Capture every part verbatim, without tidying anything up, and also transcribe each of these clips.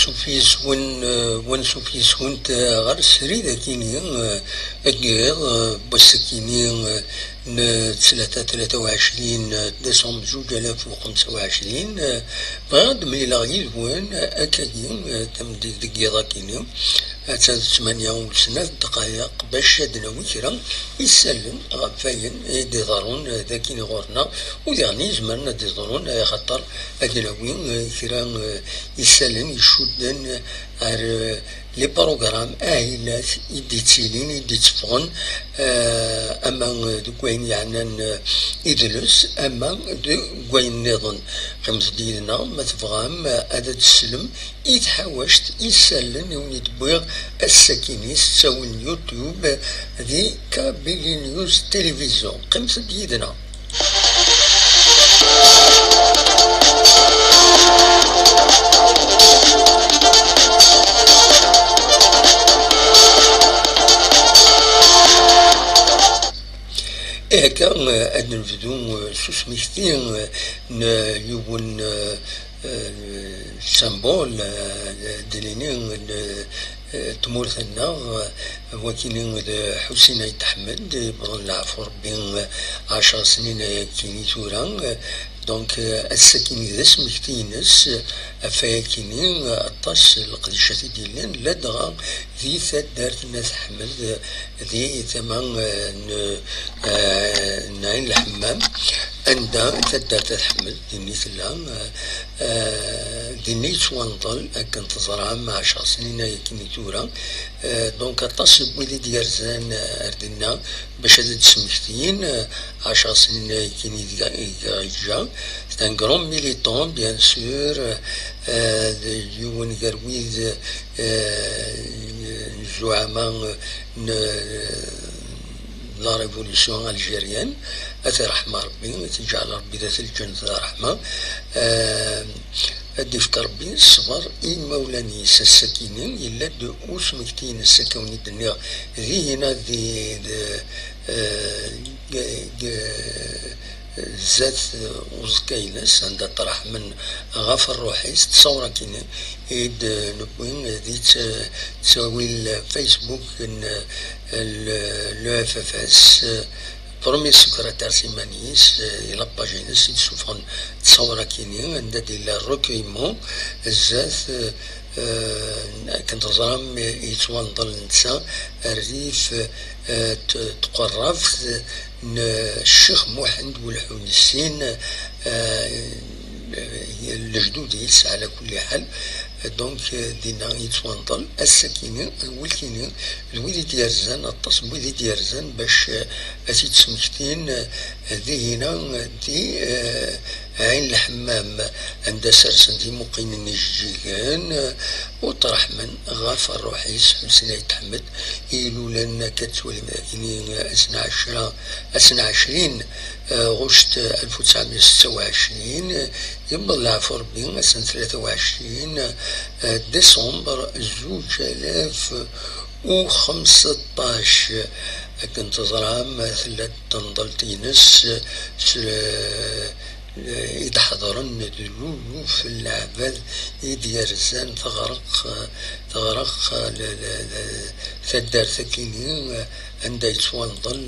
Ansuf yes-wen, eh, ansuf yes-went, eh, ɣer srid akini, eh, deg yiḍ, eh, n wass-akini, eh, n ttlata, tlata u ɛecrin décembre zuǧ alaf u xemsa u ɛecrin, eh, bɣiɣ ad d-mlileɣ yid-wen, eh, akkagi, eh, tameddit deg yiḍ akini, attan d ttmanya u snat ddqayeq bac ad d-nawi kra isallen ɣef wayen i d-iḍerrun, eh, dagi ɣur-neɣ, u diɣen i izemren ad d-iḍerrun, eh, axaṭer ad d-nawi, eh, kra, eh, isallen icudden ar, eh, les programmes, ahilat i d-ittilin, i d-itteffɣen, eh, ama, eh, deg wayen yeɛnan, eh, idles, ama deg wayen nniḍen. Qqimet-d yid-neɣ ma tebɣam, eh, ad d-teslem i tḥawact isallen i wen-id-wwiɣ ass-akini s ttawil n YouTube di Kabylie News Télévision. Qqimet-d yid-neɣ. Ihi akka, eh, ad nebdu, eh, s usmekti, eh, n yiwen, eh, eh, symbole, eh, d-nini n, eh, tmurt-nneɣ, eh, wakini d Ḥusin Ayt Ḥmed, yewweḍ leɛfu Rebbi, eh, ɛecṛ snin ayakini tura, eh, donc, eh, ass-akini d asmekti-ines, eh, ɣef wayakini, eh, aṭas n leqdicat i d-yellan, ladɣa di taddart n At Ḥmed, eh, di tama, eh, n, eh, n Ɛin Lḥemmam, anda taddart At Ḥmed, dinni tella, eh, eh, dinni yettwanḍel, akken teẓram, ɛecṛ snin ayakini tura. Eh, donc, aṭas n wid i d-yerzan, eh, ar dinna bac ad d-smektin, eh, ɛecṛ snin ayakini i d-, i d-, yeǧǧa. C'est un grand militant, bien sûr, eh, d yiwen gar wid, eh, n zzuɛama n, la révolution algérienne, ad t-iṛḥem Ṛebbi, ad t-iǧɛel Ṛebbi d at lǧennet d ṛṛeḥma. Eh, ad d-ifk Ṛebbi ṣṣber i imawlan-is. Ass-akini yella-d usmekti-ines, akka wen-d-nniɣ, dihina di, d, eh, g-, g-, zdat, eh, uẓekka-ines, anda ṭṭraḥmen ɣef ṛṛuḥ-is, ttṣawṛa-kini i d-newwi di tt-, ttawil Facebook n, eh, l-, le F F S, eh, premier secrétaire s iman-is, eh, i la page-ines i d-ssufɣen ttṣawṛa-kini, anda d-yella recueillement, zdat, eh, eh, akken teẓram, eh, yettwanḍel netta rrif, eh, t-, tqerrabt n Ccix Muḥend Welḥu Nessin, eh, lejdud-is ɛla kulli ḥal. Donc, eh, dinna yettwanḍel ass-akini, awal-kini, d wid i d-yerzan, aṭas n wid i d-yerzan bac, eh, ad t-id-smektin, eh, dihina, di, eh, Ɛin Lḥemmam, anda sersen timuqin n ijeǧǧigen, eh, u ṭṭraḥmen ɣef ṛṛuḥ-is Ḥusin Ayt Ḥmed, i ilulen akka tettwalim dagini, ass n ɛecṛa, ass n ɛecrin, eh, ɣuct alef u tesɛemya u setta u ɛecrin, yewweḍ leɛfu Ṛebbi, ass n tlata u ɛecrin, eh, décembre, zuǧ alaf u xemseṭṭac. Akken teẓram, tella-d tenḍelt-ines s, i d-ḥeḍren d luluf n leɛbad i d-yerzan teɣreq, teɣreq l-, l-, l-, taddart-akini, anda yettwanḍel,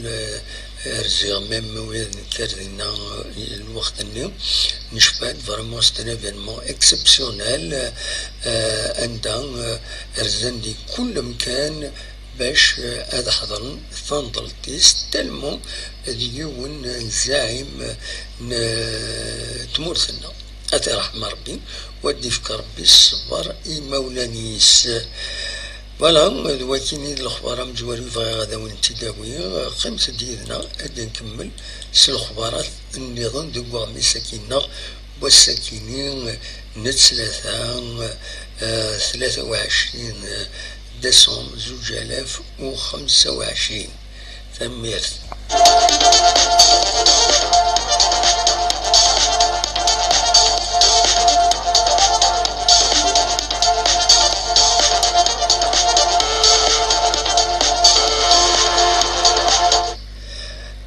eh, rziɣ même ula d nekk ar dinna, eh, lweqt-nni. Necfa-d, vraiment, c'est un événement exceptionnel, eh, anda, eh, rzan di kull mkan bac, eh, ad ḥeḍren tanḍelt-is, tellement d yiwen n zzaɛim n, eh, tmurt-nneɣ. Ad t-iṛḥem Ṛebbi, u ad d-ifk Ṛebbi ṣṣber i imawlan-is. Voilà, d wakini d lexbar amezwaru i bɣiɣ ad awen-t-id-awiɣ. Qqimet-d yid-neɣ, ad nkemmel s lexbarat nniḍen deg uɣmis-agi-nneɣ n wass-akini n ttlata, eh, tlata u ɛecrin décembre zuǧ alaf u xemsa u ɛecrin. Tanemmirt.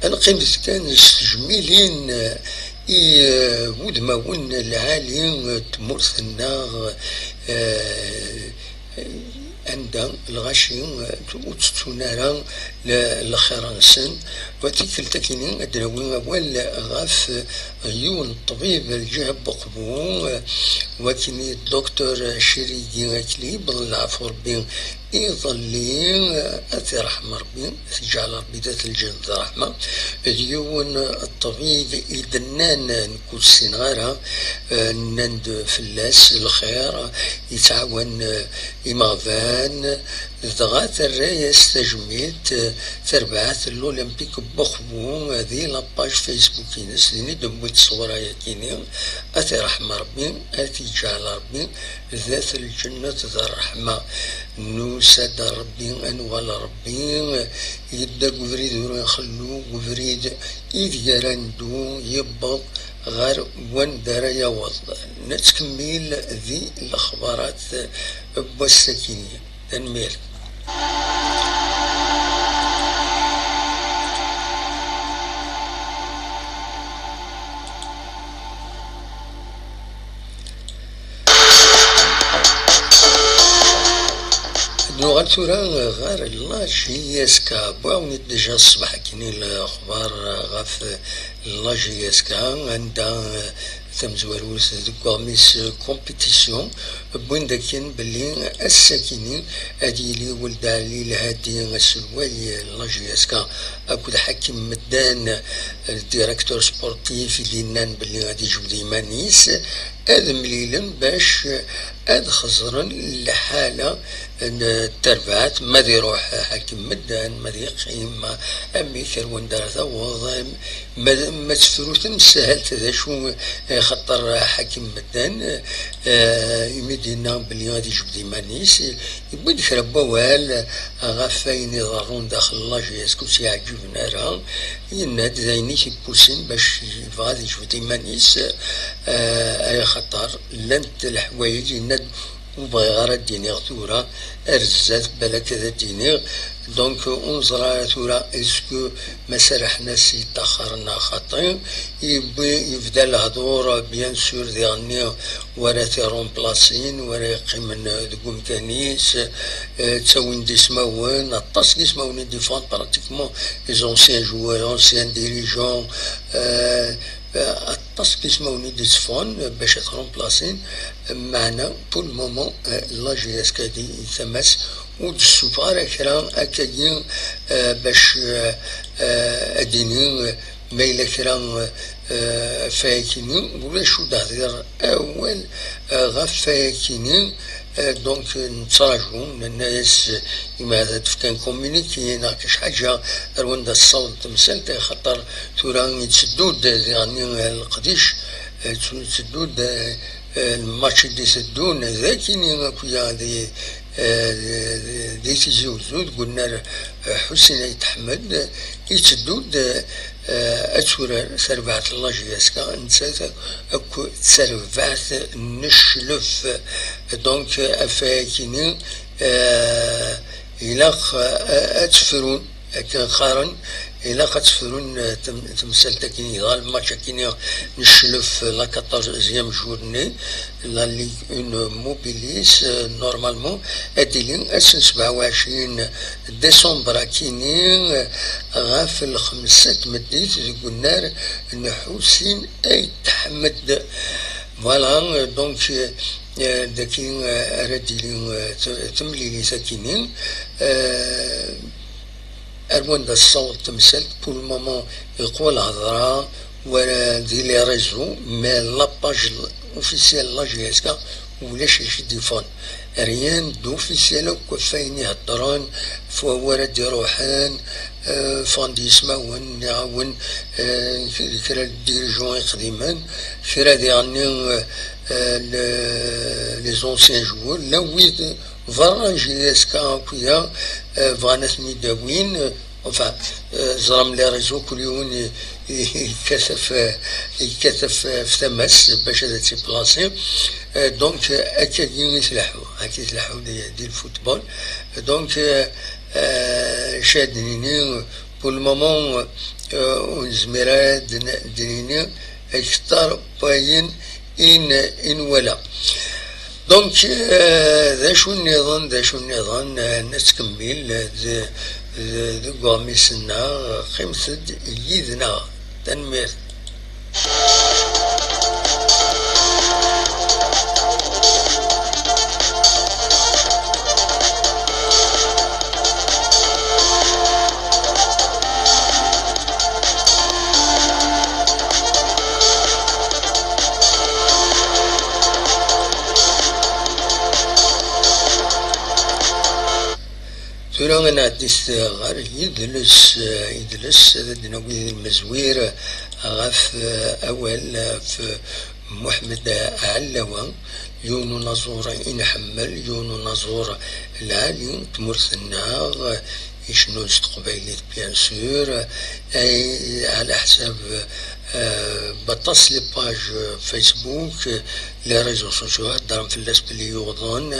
Ad neqqimet kan s tejmilin, eh, i, eh, wudmawen lɛali n tmurt-nneɣ, eh, anda lɣaci, eh, ur ttettun ara l-, lxir-nsen. Wa tikkelt akkin ad d-nawi awal ɣef yiwen n ṭṭbib lǧiha n Buqbu, eh, wakkin i Docteur Cirigi Akli, belleɛfu Rebbi iḍelli, ad t-iṛḥem Rebbi, ad t-iǧɛel Rebbi d at lǧennet d ṛṛeḥma. D yiwen n ṭṭbib i d-nnan, nekk ur ssineɣ ara, eh, nnan-d fell-as lxir, yettɛawan, eh, imeɣban, dɣa terra-yas tajmilt, eh, terbaɛt n l'Olympique n Buqbu, eh, di la page Facebook-ines, din i d-newwi tteswir-a-yakini, ad t-iṛḥem Rebbi, ad t-iǧɛel Rebbi d at lǧennet d ṛṛeḥma. Nusa-d ar Rebbi, ad nuɣal ar Rebbi, yedda deg ubrid ur ixellu, deg ubrid ideg ara neddu, yewweḍ ɣer wanda ara yaweḍ. Nettkemmil di lexbarat n wass-akini. Tanemmirt. Nuɣal tura ɣer la J S K. Wwiɣ-awen-d déjà ṣṣbeḥ akkin lexbar ɣef la J S K, anda tamezwarut deg uɣmis compétition, wwin-d akken belli ass-akini ad yili Weld Ɛli Lhadi aselway n la J S K akked Ḥakim Meddan, le directeur sportif, i d-yennan belli ad yejbed iman-is, ad mlilen bac ad xeẓren lḥala n terbaɛt, ma ad iruḥ Ḥakim Meddan, ma ad yeqqim, amek, ar wanda ara taweḍ, ma, ma tefrut tmsehhalt d acu, eh, xaṭer Ḥakim Meddan, eh, imi d-yenna belli ad yejbed iman-is, yewwi-d kra n wawal ɣef wayen iḍerrun daxel la J S K ur s-yeɛǧiben ara. Yenna-d d ayen i t-ippusin bac yebɣa ad yejbed iman-is, eh, ay axaṭer llant leḥwayeǧ, yenna-d, ur bɣiɣ ara ad d-iniɣ tura, ar zdat balak ad d-iniɣ. Donc, ur neẓri ara tura, est-ce que ma serrḥen-as yeṭṭaxer neɣ xaṭi? Yewwi, yebda lehdur, bien sûr, diɣenni wara t-irumplasin, wara yeqqimen deg umkan-is, eh, ttawin-d ismawen, aṭas n yismawen i d-iffɣen, pratiquement, les anciens joueurs, anciens dirigeants, eh, eh, aṭas n yismawen i d-itteffɣen bac ad t-rumplasin, meɛna, pour le moment, eh, la J S K di tama-s ur d-tessufeɣ ara kra akkagi, eh, bac, eh, eh, ad d-tini, eh, ma yella kra, eh, ɣef wayakini, ulac, ur d-tehdiṛ awal, eh, ɣef wayakini. Eh, donc, nettraǧu, nenna-yas, eh, imi ad d-fkan communiqué, neɣ kečč ḥaǧa, ar wanda tessaweḍ temsalt, eh, xaṭer tura yetteddu-d, eh, diɣenni, eh, leqdic, eh, yetteddu-d, eh, eh, lmatch i d-iteddun, d akini akk-ya di, eh, di, di Tizi Uzzu, deg unnar, eh, Ḥusin Ayt Ḥmed, yetteddu-d, eh, ad turar terbaɛt n la J S K, nettat akk d tarbaɛt n cclef. Donc, ɣef wayakini, eh, ilaq, eh, ad tefrun, akken qqaren, ilaq ad tefrun, eh, tem-, temsalt akkin, dɣa lmatch akkin n cclef, la quatorzième journée, la Ligue un mobilise, euh, normalement, ad d-tili ass n sebɛa u ɛecrin décembre akkin, euh, ɣef lxemsa n tmeddit deg unnar n Ḥusin Ayt Ḥmed. Voilà, euh, donc, euh, euh, daki, euh, ara d-tili, euh, t-, temlilit akkin. Euh, Ar wanda tessaweḍ temsalt, pour le moment, yeqwa lhedra wala di les réseaux, mais la page officielle la J S K ulac acu d-iffɣen. Rien d'officiel akk ɣef wayen iheddren, f wawal ad d-iruḥen, eh, ffɣen-d yismawen, nniɣ-awen, eh, kra n dirigeants iqdimen, kra diɣenni, eh, eh, le-, les anciens joueurs, la wid berra n J S K akk-ya, eh, bɣan ad ten-id-awin, eh, enfin, eh, ẓram les réseaux, kul yiwen i-, i-, yekkat ɣef, yekkat ɣef, ɣef tama-s bac ad tt-iplasi. Eh, donc, eh, akkagi i tleḥḥu, akka i tleḥḥu di, di lfutbol. Donc, eh, eh, acu ad d-nini, pour le moment, eh, ur nezmir ara ad d-n-, d-nini, Akteṛ n wayen i n-, i nwala. Donc, euh, d acu nniḍen, d acu nniḍen, euh, nettkemmil, euh, d-, d-, deg uɣmis-nneɣ, qqimet-d yid-neɣ. Tanemmirt. Tura ad nɛeddi s-, ɣer yidles, eh, idles, ad d-nawi lmezwir ɣef, eh, awal, ɣef Muḥemmed Ɛellawa, yiwen unaẓur i nḥemmel, yiwen unaẓur lɛali n tmurt-nneɣ, icennu s teqbaylit, bien sûr, ay, ɛla ḥsab, eh, baṭas les pages, eh, Facebook, eh, les réseaux sociaux, heddren fell-as belli yuḍen,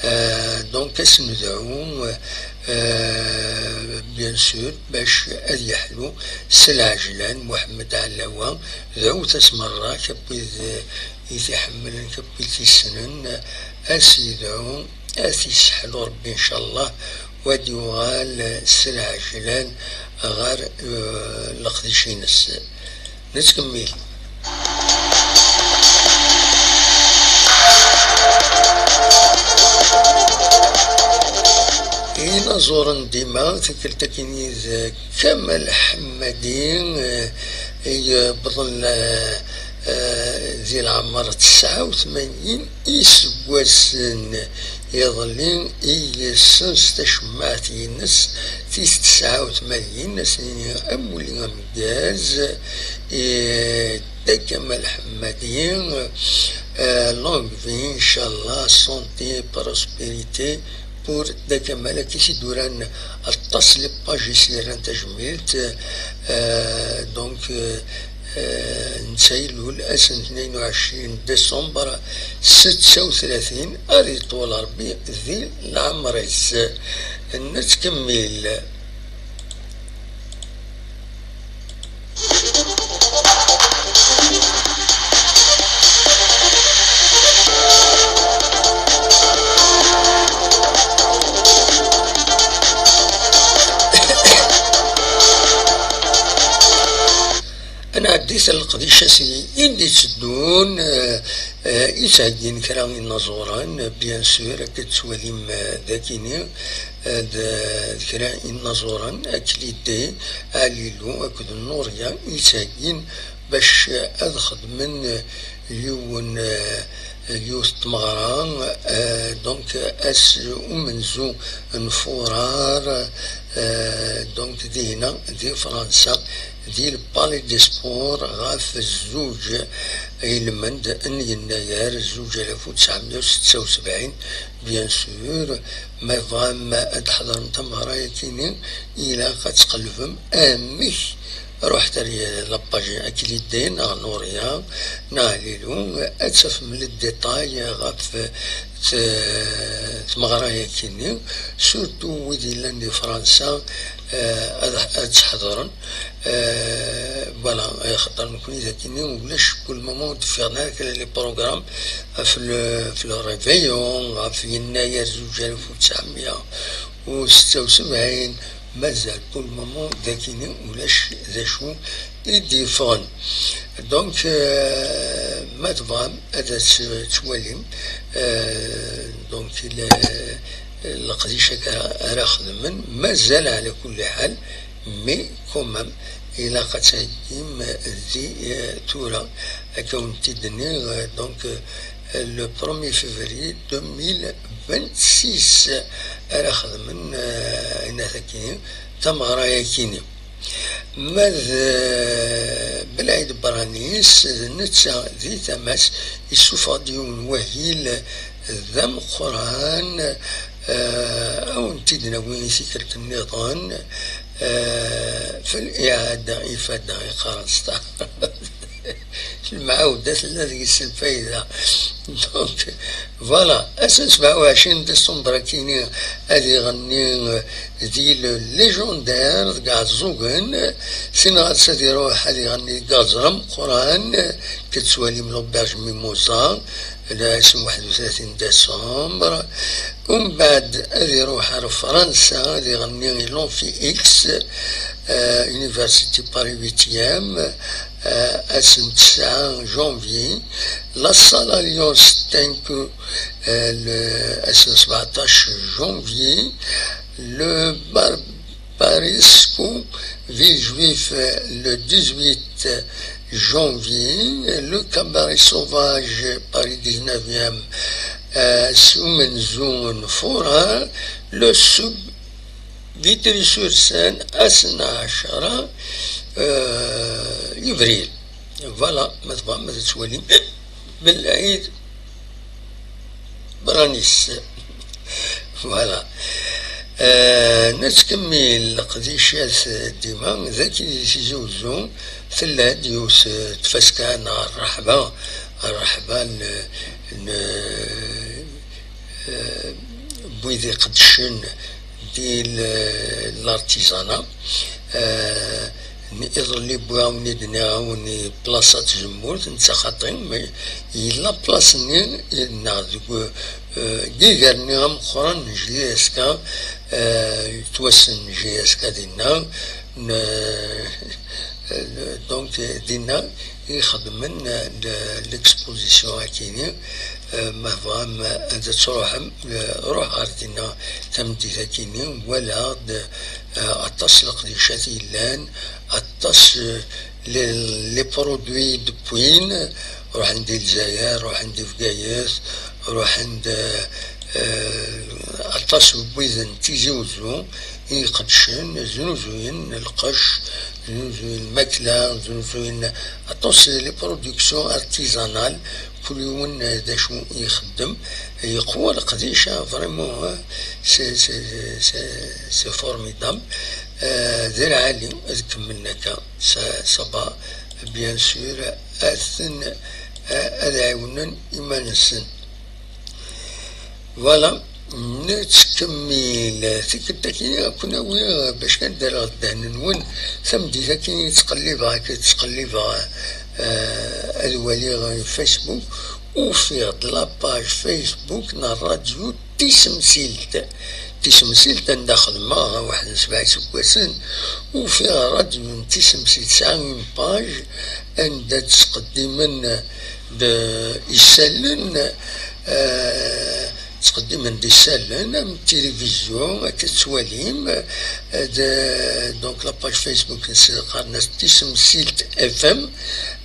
eh, donc ad s-nedɛu, eh, bien sûr, bac ad yeḥlu s lɛejlan Muḥemmed Ɛellawa, dɛut-as merra, akk wid, eh, i t-iḥemmlen, akk wid t-issnen, ad s-yedɛu, ad t-yesseḥlu Rebbi, ncallah, u ad yuɣal s lɛejlan ɣer, eh, leqdic-ines. Nettkemmil. Inaẓuren dima, tikkelt akkin d Kamal Ḥemmadi, eh, i yewwḍen, eh, eh, di leɛmer tesɛa u tmanyin iseggasen. Iḍelli i yessens tacemmaɛt-ines tis tesɛa u tmanyin, ad s-nini amulli ameggaz i Dda Kamal Ḥemmadi, eh, longue vie, inchallah, santé, prospérité pour Dda Kamal, akka i s-id-uran aṭas les pages i s-yerran tajmilt, eh, donc, eh, eh, netta ilul ass n tnayen u ɛecrin décembre setta u tlatin, ad yeṭwel Rebbi di leɛmer-is. Nettkemmil. Ad nɛeddi s leqdic-as i d-itteddun, eh, eh, i ttɛeggin kra inaẓuren, bien sûr, akka tettwalim, eh, dagini, eh, d, d kra inaẓuren, Aklide, Alilu akked Nuria i ttɛeggin bac ad xedmen yiwen, eh, yiwet n tmeɣra, eh, donc ass umenzu n Furar, eh, donc dihna di Fransa, di le Palais des Sports ɣef zzuǧ ilmend n yennayer zuǧ alaf u tesɛemya u setta u sebɛin, bien sûr, ma tebɣam ad tḥeḍrem tameɣra-yakini, ilaq ad tqelbem amek. Ruḥet ar la page Aklide neɣ Nuria neɣ Lilu, ad tafem le détail ɣef t-, tmeɣra-yakini, surtout wid yellan di Fransa, eh, ad, ad tt-ḥeḍren. Eh, voilà, axaṭer nekni dagini ulac, pour le moment ur d-ffiɣen ara kra les programmes ɣef le, ɣef le réveillon, ɣef yennayer zuǧ alaf u tesɛemya u setta u sebɛin, mazal pour le moment dagini ulac d acu i d-yeffɣen. Donc, euh, ma tebɣam ad as-twalim, euh, donc, le, leqdic akka ara xedmen, mazal ɛla kulli ḥal, mais quand même, ilaq ad tɛeggim di, euh, tura, akka wen-t-id-nniɣ, euh, donc, euh, le premier février deux mille vingt-six ara xedmen, eh, ayen akini, tameɣra-yakini. Ma d, eh, Belɛid Branis, d netta di tama-s, issufeɣ-d yiwen wahil d ameqqran, eh, ad wen-t-id-nawi i tikkelt nniḍen, eh, في الإعادة إفادة, yeqqar-as. Lemɛawda tella deg-s lfayda. Donc, voilà, ass n sebɛa u ɛecrin décembre akini ad iɣenni di le légendaire deg Ɛeẓẓugen, sinɣas ad iruḥ ad iɣenni deg Aẓra Meqqran, k-tettwalim l'auberge Mimosa, ass n waḥed u tlatin décembre. Umbeɛd ad iruḥ ar Fransa ad iɣenni i l'Amphi X, euh, Université Paris huitième, euh, ass n tesɛa janvier. La Salle Alliance Tenku, euh, le, ass n sebɛeṭṭac janvier. Le Barbaresco Villejuif, euh, le dix-huit janvier. Le Cabaret Sauvage Paris dix-neuvième, euh, s umenzu n Furar. Le Sub Vitry-sur-Seine ass n ɛecra, euh, yebrir. Voilà, ma tebɣam ad tettwalim belɛid branis. Voilà. Euh, nettkemmil leqdicat dima, d akken di Tizi Uzzu tella-d yiwet, euh, tfaska neɣ rreḥba, rreḥba n, n, euh, n wid iqeddcen di l-, l'artisanat. Euh, iḍelli wwiɣ-awen-id, nniɣ-awen i plaṣa n tzemmurt, netta xaṭi, mais yella plaṣ-nni, neɣ deg, euh, deg iger-nni ameqqran n J S K, euh, yettwassen J S K dinna, n-, euh, donc dinna i xedmen, euh, le-, l'exposition akini. Euh, ma tebɣam ad tṛuḥem, euh, ruḥ ɣer dinna tameddit akini, walaɣ-d, euh, aṭas n leqdicat yellan, aṭas, euh, les, les produits d-wwin, ruḥen di Lezzayer, ruḥen di Bgayet, ruḥen-d, euh, aṭas n wid n Tizi Uzzu i iqeddcen, znuzuyen lqecc, znuzuyen lmakla, znuzuyen aṭas les productions artisanales, kul yiwen d acu i ixeddem. Yeqwa leqdic, ah, vraiment, ah, c'est, c'est, c'est, c'est formidable. Euh, d lɛali, ad kemmlen akka. Ça, ça va, bien sûr, ad ten-, ad ɛiwnen iman-nsen. Voilà, nettkemmil tikkelt-agi, ad ken-awiɣ bac ad d-rreɣ ddehn-nwen. Tameddit-agi ttqellibeɣ, akka ttqellibeɣ, euh, ad waliɣ Facebook, ufiɣ-d la page Facebook n ṛṛadyu Tisemsilt. Tisemsilt anda xedmeɣ waḥed n sebɛa iseggasen, ufiɣ ṛṛadyu n Tisemsilt tesɛa une page anda ttqeddimen d isallen, euh, ttqeddimen-d isallen am tilivizyu, akka tettwalim, euh, d, donc la page Facebook-nsen qqaren-as Tisemsilt F M,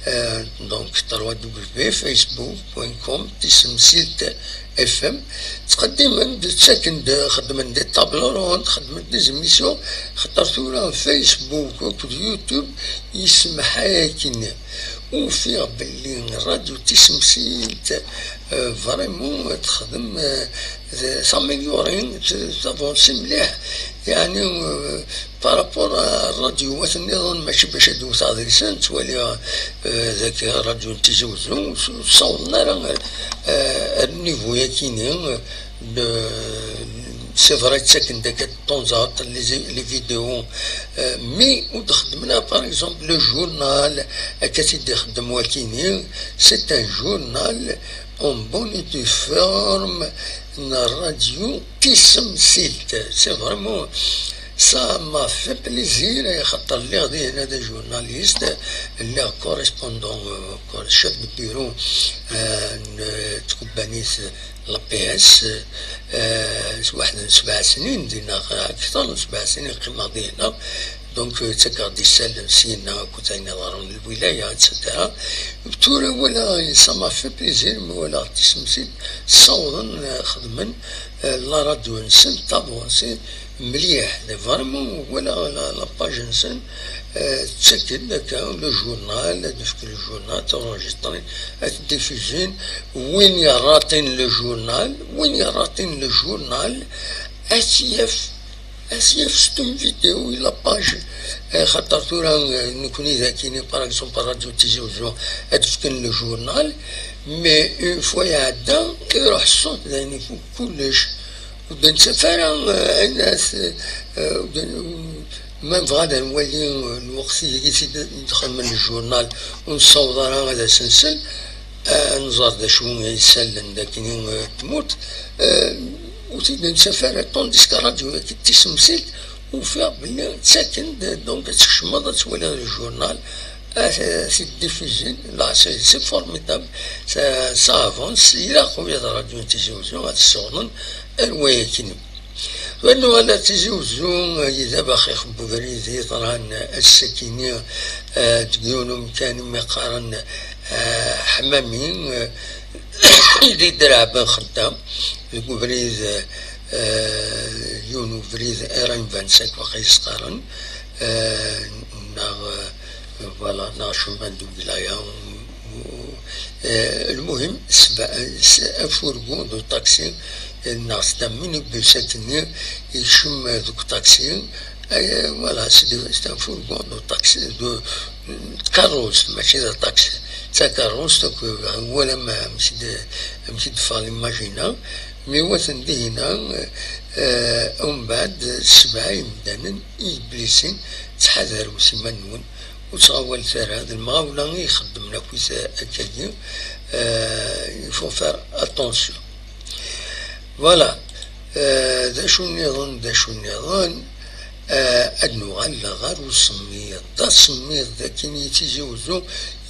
euh, donc trois W facebook point com, Tisemsilt F M. Ttqeddimen-d, ttaken-d, xeddmen des tables rondes, xeddmen des émissions, xaṭer tura Facebook akked YouTube yessemḥay akken. Ufiɣ belli Radio Tisemsilt, euh, vraiment texdem, euh, d-, s'améliorer, t-, tavansi mliḥ, yeɛni, euh, par rapport à ṛṛadyuwat nniḍen, mačči bac ad wteɣ deg-sen, ttwaliɣ, euh, dagi ṛṛadyu n Tizi Uzzu, ur ssawḍen ara, euh, ar niveau-yakini, euh, c'est vrai, ttaken-d akka de temps à autre les, les vidéos, euh, mais ur d-xeddmen ara, par exemple, le journal, akka t-id-ixeddem wakini, c'est un journal en bonne et due forme n ṛṛadyu Tisemsilt. C'est vraiment, ça m'a fait plaisir, xaṭer lliɣ dihin d ajournaliste, lliɣ correspondant, euh, chef de bureau, euh, n tkebbanit l'A P S, euh, s waḥed n sebɛa snin, dinna akteṛ n sebɛa snin qqimeɣ dinna. Donc, euh, ttakeɣ-d isallen syenna akked ayen iḍerrun di lwilaya, et cetera. Tura walaɣ, ça m'a fait plaisir, mi walaɣ Tisemsilt ssawḍen, euh, xedmen, euh, la radio-nsen, taḍwansi, mliḥ, d vraiment, walaɣ la, la page-nsen, euh, ttaken-d akka le journal, ad d-fken le journal, ad t-enregistren, ad t-diffusen. Win yerraṭin le journal, win yerraṭin le journal, ad t-yaf As-yaf s une vidéo i la page, eh, xaṭer tura, eh, nekni d akini, par exemple, Radio Tizi Uzzu, ad d-fken le journal, mais une fois iɛedda, iruḥ ṣṣut, d ayen ifuk kullec. Ur d-nettaf ara, eh, ayen as, eh, ur d-, ma nebɣa ad nwali, eh, lweqt ideg i d-xedmen le journal, ur nessaweḍ ara ad as-nsel, eh, nẓer d acu i isallen d akini, eh, tmurt, eh, ur t-id-nettaf ara, tandis que radio-agi d tisemsilt, ufiɣ belli ttaken-d, donc ad tkecmeḍ ad twaliḍ le journal, ad t-id-diffusin, là, c'est, c'est formidable, ça, ça avance, ilaq ula d radio n Tizi Uzzu ad ssiwḍen ar wayakini. Tura nuɣal ar Tizi Uzzu, yid-a baxix n ubrid yeḍran ass-akini, eh, deg yiwen umkan imi qqaren, eh, Ḥmami, eh, i d-idderɛben xeddam deg ubrid, eh, yiwen ubrid R un vingt-cinq waqil s-qqaren, eh, neɣ, eh, voilà, neɣ chemin de wilaya, eh, lmuhim, sba-, s-, afurgu d uṭaksi, eh, neɣ s minibus akken-nni, yekcem deg uṭaksi, eh, voilà, c'est de-, c'est un fourgon de taxi, de, de carrosse, mačči d aṭaksi, d takerrust, akk, wala ma, amek i d-, amek i d-teffeɣ l'image-ina, mi waten dihina, eh, umbeɛd, sebɛa imdanen, iblisin, ttḥadaret iman-nwen, ur ttɣawal ara, d lemɣawla i ixeddmen akkit akkagi, euh, il faut faire attention. Voilà. Euh, d acu nniḍen, d acu nniḍen, euh, ad nuɣal ɣer usemmiḍ. D asemmiḍ d akken i Tizi Uzzu,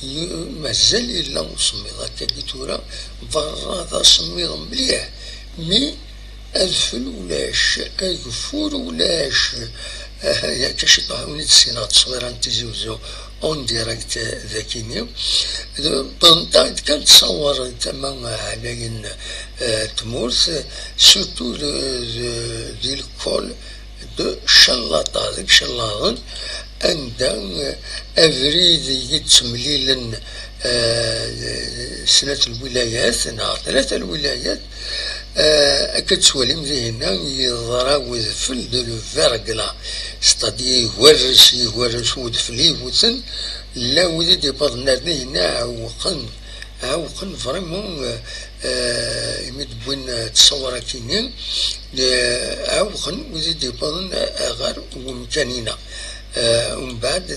y-, mazal yella usemmiḍ akkagi tura, berra d asemmiḍ mliḥ. Mi adfel ulac, ageffur ulac. Ah, yak ciṭuḥ win i d-ssineɣ ttṣwira n Tizi Uzzu en direct dagini. Bḍent-aɣ-d kan ttṣawar tama ɛlayen, eh, tmurt, surtout de, de, di l'école de Callata, deg Callaḍen, anda, eh, abrid i yettemlilen, eh, snat lwilayat, neɣ tlata lwilayat, eh, akka d-tettwalim dihinna, yeḍra wedfel de le verglas, c'est-à-dire, yeggerres, yeggerres wedfel i yewten, llan wid i d-iwwḍen ar dihinna, ɛewqen, ɛewqen vraiment, eh, eh, imi d-wwin, eh, ttṣawar akini, eh, ɛewqen wid i d-iwwḍen, eh, ɣer wemkan-ina. Eh, umbeɛd,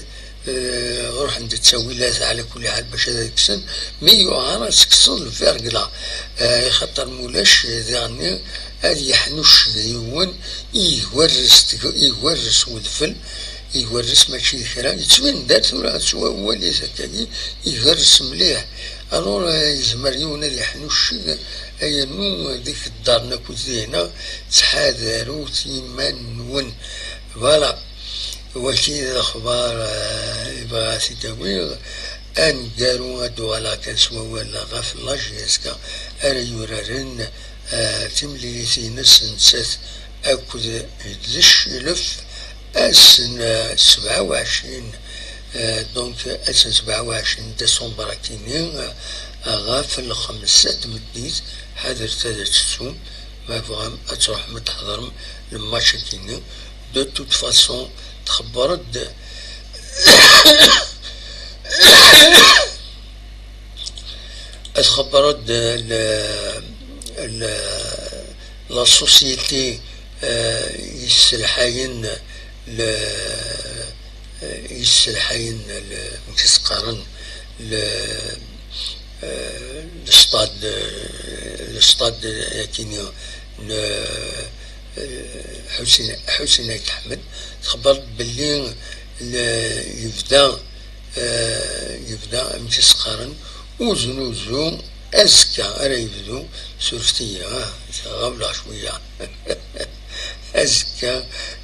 eh, ruḥen-d ttawilat ɛla kulli ḥal bac ad kksen, mi yuɛer ad tekkseḍ le verglas, eh, ixaṭer mulac, eh, diɣenni ad yeḥnucceg yiwen i yeggerres teg-, yeggerres wedfel, yeggerres mačči d kra, yettwin-d ar tura, ttwa-, wali-t akkagi, yeggerres mliḥ. Alors, eh, yezmer yiwen ad yeḥnucceg, ayennu d ikeddarn akked dihna, ttḥadarut iman-nwen. Voilà. Wagi d lexbar, eh, i bɣiɣ ad t-id-awiɣ. Aneggaru ad d-uɣaleɣ kan s wawal ɣef la J S K ara yuraren, eh, timlilit-ines nettat akked Leclef ass n, eh, sebɛa u ɛecrin, eh, donc ass n sebɛa u ɛecrin décembre akini, eh, ɣef lxemsa n tmeddit, ḥadret ad tettum, ma tebɣam ad tṛuḥem ad tḥeḍrem le match akini. De toute façon, txebbreḍ-d, txebbreḍ-d le, le, la société, euh, yesselḥayen le, yesselḥayen le, amek i s-qqaren, le, euh, le stade, le stade akini, le, euh, Ḥusin, Ḥusin Ayt Ḥmed, txebbreḍ belli le, yebda, euh, yebda, amek i s-qqaren, uznuzu, azekka ara yebdu, surfet-iyi, ah, ɣawleɣ cwiya. Azekka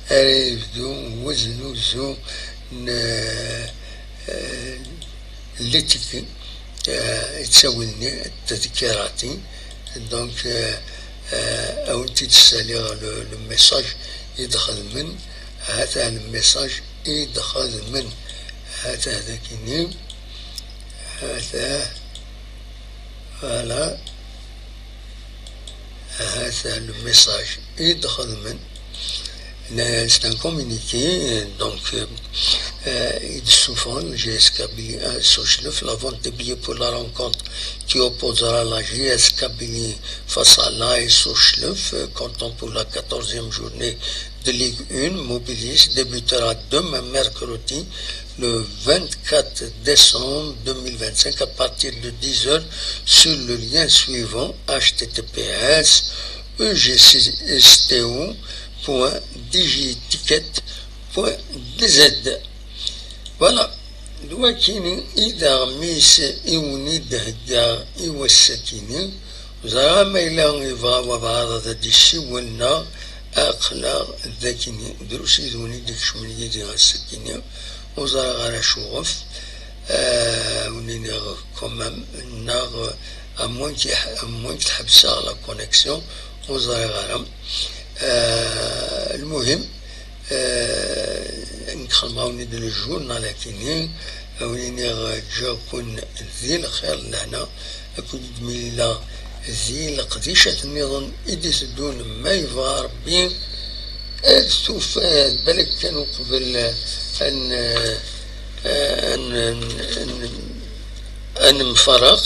ara yebdu weznuzu n, eh, litiki, eh, yettawin-nni tadkirati. Donc, eh, eh, ad wen-t-id-ssaliɣ le, le message i d-xedmen, hata le message i d-xedmen, hata dagini, hata, voilà. Hata le message i d-xedmen. C'est un communiqué, donc, euh, euh, il souffre, J S K Billy, euh, Sochleuf, la vente des billets pour la rencontre qui opposera la J S K Billy face à l'A S Sochleuf, euh, comptant pour la quatorzième journée de Ligue un, mobilisée, débutera demain mercredi, le vingt-quatre décembre deux mille vingt-cinq, à partir de dix heures, sur le lien suivant, H T T P S, E G C S T O point digiticket point D Z. Voilà. D wakini i d aɣmis i wen-id-heggaɣ i wass-akini. Ẓriɣ ma yella yebɣa wabɛaḍ ad d-yessiwel neɣ aql-aɣ d akini. Drus i d wen-id-ikecmen yid-i ass-akini. Ur ẓriɣ ara acuɣef. Ah, wen-iniɣ quand même, neɣ à moins que, à moins que tḥebseɣ la connexion, ur ẓriɣ ara. Ah, المهم, ah, nekk xedmeɣ-awen-id le journal akini, a wen-iniɣ ǧǧiɣ-ken di lxir, lehna, akked d-mlileɣ di leqdicat nniḍen i d-iteddun, ma yebɣa Rebbi. Ar tufat, balak kan uqbel ad n-, ad n-, ad n-, ad nemfaraq,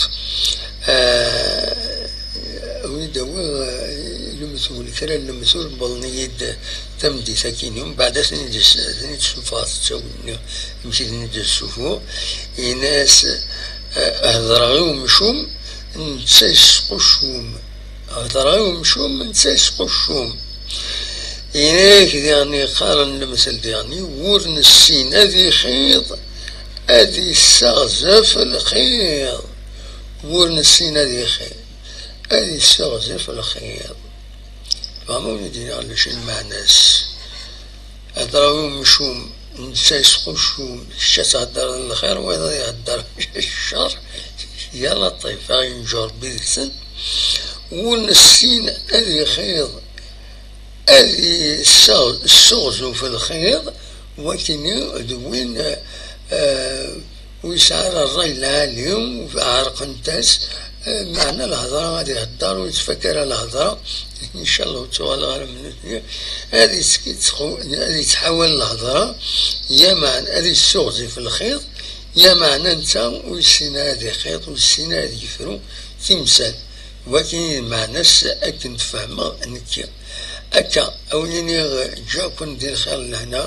ah, wid awi, ah, lemtul, kra n lemtul wwḍen-iyi-d tameddit akini, mbeɛd ad ten-id-, ad ten-id-ssufɣeɣ s ttawil-nni, amek i ten-id-ssufɣeɣ, ini-as, ah, hedreɣ i umcum, netta yesquccum. Hedreɣ i umcum, netta yesquccum. Yenna-yak diɣen, qqaren lemtel diɣen, wur nessin ad ixiḍ, ad isseɣzef lxiḍ. Wur nessin ad ixiḍ, ad isseɣzef lxiḍ. Tfehmeḍ wi d-yenna lcin lmeɛna-s? Hedreɣ i umcum, netta yesquccum, kečč ad theddreḍ lxir, wayeḍ ad ihedder ccer, ya laṭif, aɣ-yenǧu Rebbi deg-sen. Wur nessin ad ixiḍ, ad isseɣ-, isseɣzuf lxiḍ, wakini d win, eh, ur yesɛi ara ṛṛay lɛali, ɛerqent-as, eh, meɛna lhedṛa ad iheddeṛ, ur yettfak ara lhedṛa, ncallah ur ttuɣaleɣ ara am nutni, ad yettk-, ad yettḥawal lhedṛa, ya meɛna ad yessuɣzif lxiḍ, ya meɛna netta ur yessin ara ad ixiḍ, ur yessin ara ad yefru timsal. Wagi d lmeɛna-s akken tfehmeɣ nekki. Akka, a wen-iniɣ, ǧǧiɣ-ken di lxir n lehna,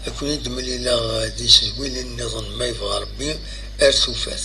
a ken-id-mlileɣ di tedwilin nniḍen ma yebɣa Rebbi, ar tufat.